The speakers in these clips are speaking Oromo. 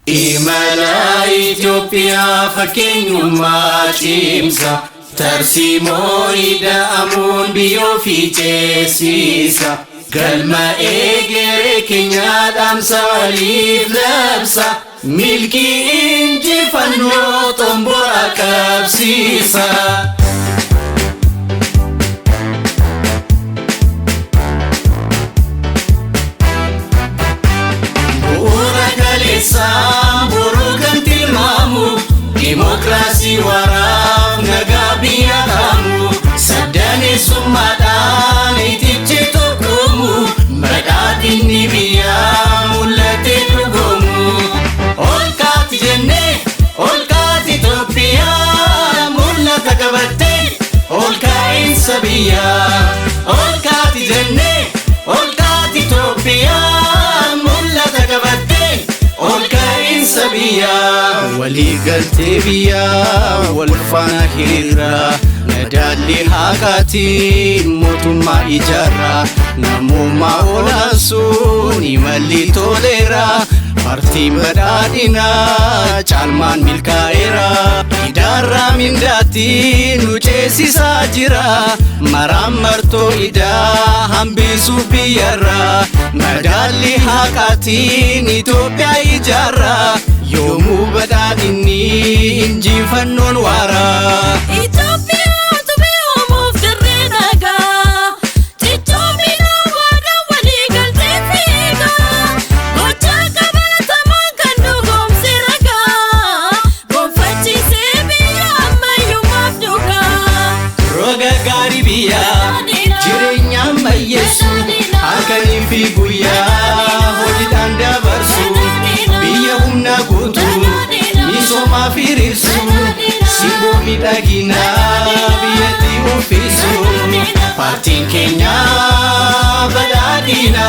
Imala Itoophiyaa fakkeenyummaa cimsa. Tarsiimoo ida'amuun biyyoo fi ceesisa. Galma eegeree keenyaa dhaamsa waliif labsa. Milkii injifannoo xomboraa qabsiisa. Bu'uura kaleessaa boruu kan tilmaamu, Dimookiraasii waraaf nagaa biyya kaamu, Sabdaneessummaadhaan itichi tokkoomu, Badhaadhinni biyyaa mul'atee dhugoomu. Ol kaati jennee, ol kaati Itoophiyaa, mul'ata qabattee, ol ka'iinsa biyyaa. Ol kaati jennee, ol kaati Itoophiyaa, mul'ata qabattee, ol ka'iinsa biyyaa. Waliigaltee biyyaa wal faana hiriirraa, madaalli haqaatiin mootummaa ijaarraa, namummaa olaansuun imalli toleera, paartiin badhaadhinaa caalmaan milkaa'eera, idaarraa mindaatti nu ceesisaa jira, maraan martoo idaa hambisuuf biyyarraa, madaalli haqaatiin Itoophiyaa ijaarraa, yoomuu badhaadhinni injifannoon waaraa. Itoophiyaatu beekamuuf dirree dhagaa. Cichoomina waadaa walii galtee fiigaa. Gocha qabatamaan kan dhugoomse ragaa. Gonfachiisee biyya ammayyummaaf dhugaa. Roga gaarii biyyaa jireenya ammayyeessu, halkanii fi guyyaa hojiidhaan dabarsu, biyya humna guutuu misoomaaf hiriirsu, simboo miidhaginaa biyyatti uffisu. Paartiin keenya badhaadhina,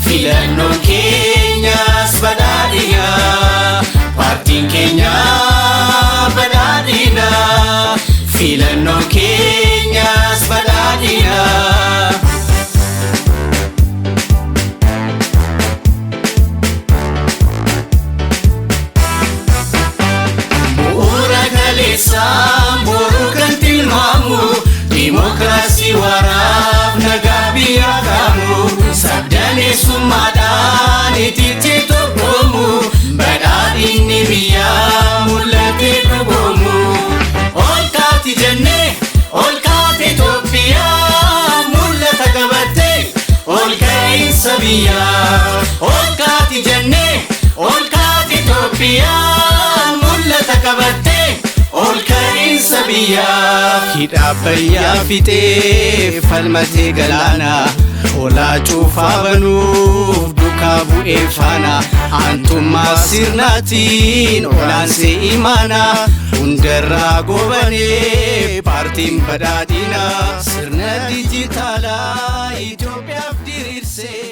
filannoon keenyas badhaadhina. Paartiin keenya badhaadhina, filannoon keenyas badhaadhina. Bu'uura kaleessaa boruu kan tilmaamu, Dimookiraasii waraaf nagaa biyya kaamu, Sabdaneessummaadhaan ititti tokkoomu, Badhaadhinni biyyaa mul'atee dhugoomu. Ol kaati jennee, ol kaati Itoophiyaa, mul'ata qabattee, ol ka'iinsa biyyaa. Ol kaati jennee, ol kaati Itoophiyaa, mul'ata qabattee, ol ka'iinsa biyyaa. Hidha Abbayyaa fixee falmatee galaana, holaa cuufaa banuuf duukaa bu'ee faana, aantummaa sirnaatiin olaansee imaana, hundarraa gobanee paartiin badhaadhinaa sirna dijitaalaa Itoophiyaaf diriirsee.